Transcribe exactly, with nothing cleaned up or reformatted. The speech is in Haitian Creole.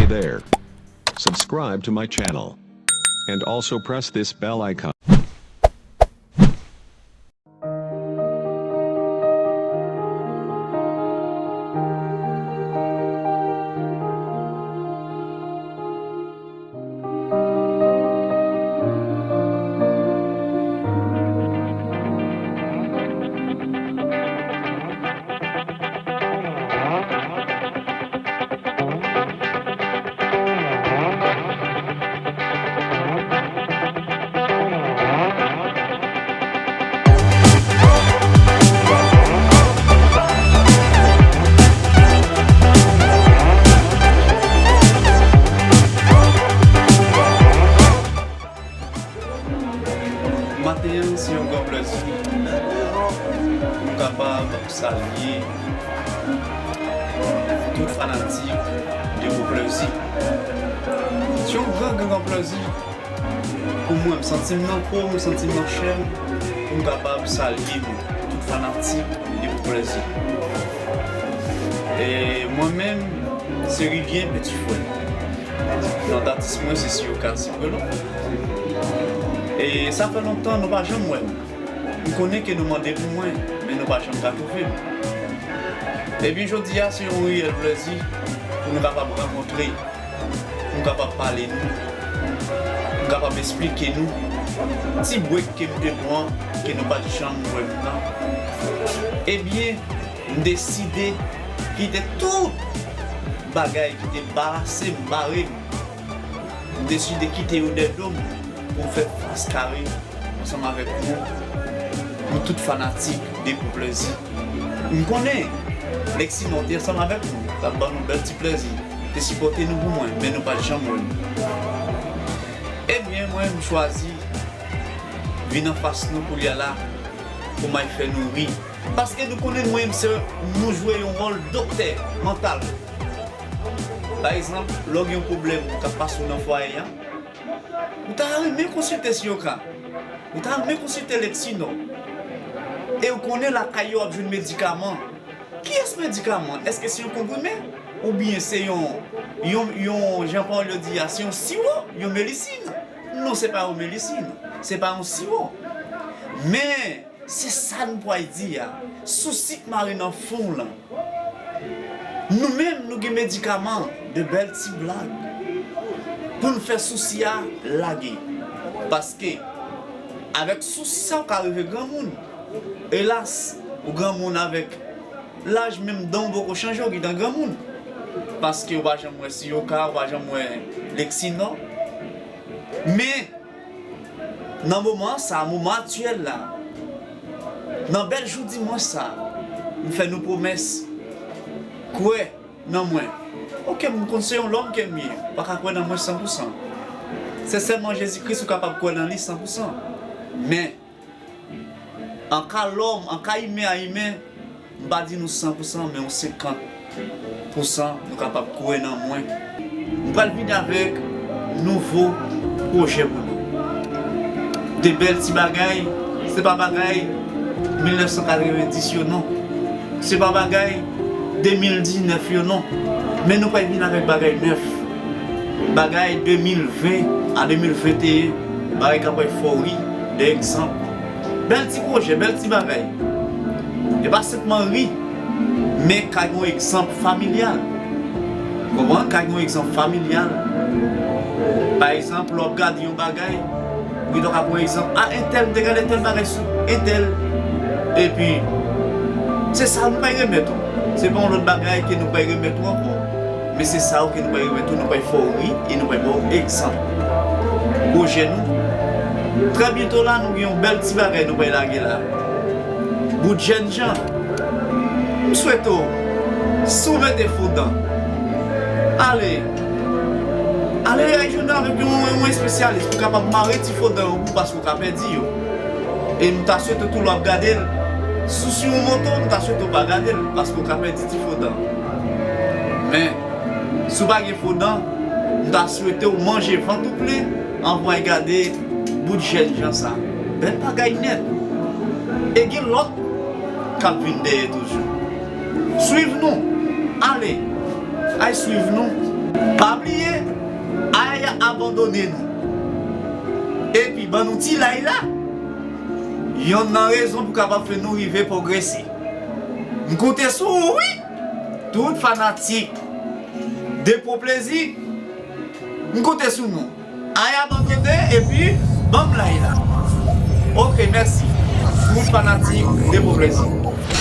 there. Subscribe to my channel. And also press this bell icon. Maten an, se yon gran plèzi pou m kapab salye tout fanatik de Gwo Plèzi. Se yon gran, gran, gran plèzi pou mwen. M santi m nan po m, m santi m nan chè m, pou m kapab salye nou, tout fanatik de Gwo Plèzi. E mwen menm, se Rilien Petit Frè. Non datis mwen se Siyoka Siprelo. E sa fè lontan nou pa janm wè m. M konnen ke nou mande pou mwen, men nou pa janm ka twouve m. Ebyen, jodi a, se yon reyèl plèzi pou nou kapab rankontre, pou nou kapab pale nou, pou nou kapab esplike nou ti brek ke m te pran, ke nou pa t janm wè m nan. Ebyen, m deside kite tout bagay ki te barase m, bare m. M deside kite yo dèyè do m pou m fè fas kare ansanm avèk nou, nou tout fanatik de Gwo Plèzi. M konnen Lexi Nò te ansanm avèk nou, t ap ban nou bèl ti plèzi, te sipòte nou pou mwen, men nou pa t janm wè nou. Ebyen, mwen, m chwazi vin anfas nou koulye a la pou m al fè nou ri. Paske nou konnen mwen, se nou jwe yon wòl doktè mantal. Pa egzanp, lè w gen yon pwoblèm k ap pase w nan fwaye a, ou ta renmen konsilte Siyoka, ou ta renmen konsilte Lexi Nò. E w konnen lakay yo w ap jwenn medikaman. Kiyès medikaman? Èske se yon konprime? Oubyen se yon, yon, yon, jan pawòl yo di a, se yon siwo, yon melisin? Non, se pa yon melisin, se pa yon siwo. Men, se sa n pral di a. Sousi k mare nan fon w lan. Nou menm, nou gen medikaman, de bèl ti blag pou n fè sousi a lage. Paske, avèk sousi sa, w ka rive granmoun. Elas, ou granmoun avèk laj, menm dan w poko chanje, w gentan granmoun. Paske w pa janm wè Siyoka, w pa janm wè Lexi Nò. Men, nan moman sa, moman aktyèl la, nan bèl jou dimanch sa, m fè nou pwomès, kwè nan mwen. Oke, m konn se yon lòm ke m ye, ou pa ka kwè nan mwen san pou san. Se sèlman Jezi Kris ou kapab kwè nan li san pou san. Men, an ka lòm, an ka imen a imen, m pa di nou san pou san, men yon senkant pou san, nou kapab kwè nan mwen. M pral vini avèk nouvo pwojè pou nou. De bèl ti bagay, se pa bagay mil nèf san katrevenndis yo non. Se pa bagay de mil diznèf yo non. Men nou pral vin avèk bagay nèf. Bagay de mil ven a de mil venteyen, bagay k ap fè w ri, de egzanp. Bèl ti pwojè, bèl ti bagay. E pa senpman ri, men ka gen yon egzanp familyal. Konprann? Ka gen yon egzanp familyal. Pa egzanp, lè w ap gade yon bagay, ou gentan ka pran egzanp, a, entèl, m te gade tèl bagay sou entèl. Epi, se sa nou pral remèt ou. Se pa yon lòt bagay ke nou pral remèt ou ankò. Men se sa yo ke nou pral remèt ou, nou pral fè w ri e nou pral ba w egzanp. Pwojè nou. Trè byento la, nou gen yon bèl ti bagay nou pral lage la. Bout jènjan. M swete w, si w mete fo dan, ale, ale al jwenn avèk yon, yon espesyalis pou kapab mare ti fo dan yo pou w, paske w ka pèdi yo. E m ta swete w tou lè w ap gade l, si w sou yon moto, m ta swete w pa gade l, paske w ka pèdi ti fo dan. Men, si w pa gen fo dan, m ta swete w manje vant ou plen anvan w al gade bout jènjan sa. Bèl bagay nèt. E gen lòt k ap vin dèyè toujou. Swiv nou. Ale. Al swiv nou. Pa bliye, Aya abandone nou. Epi ban nou ti like la. Yonn nan rezon pou kapab fè nou rive pwogrese. M konte sou ou wi. Tout fanatik Depo Plezi, m konte sou nou. Aya abandone epi ban m like la. Ok, mèsi. Tout fanatik Depo Plezi.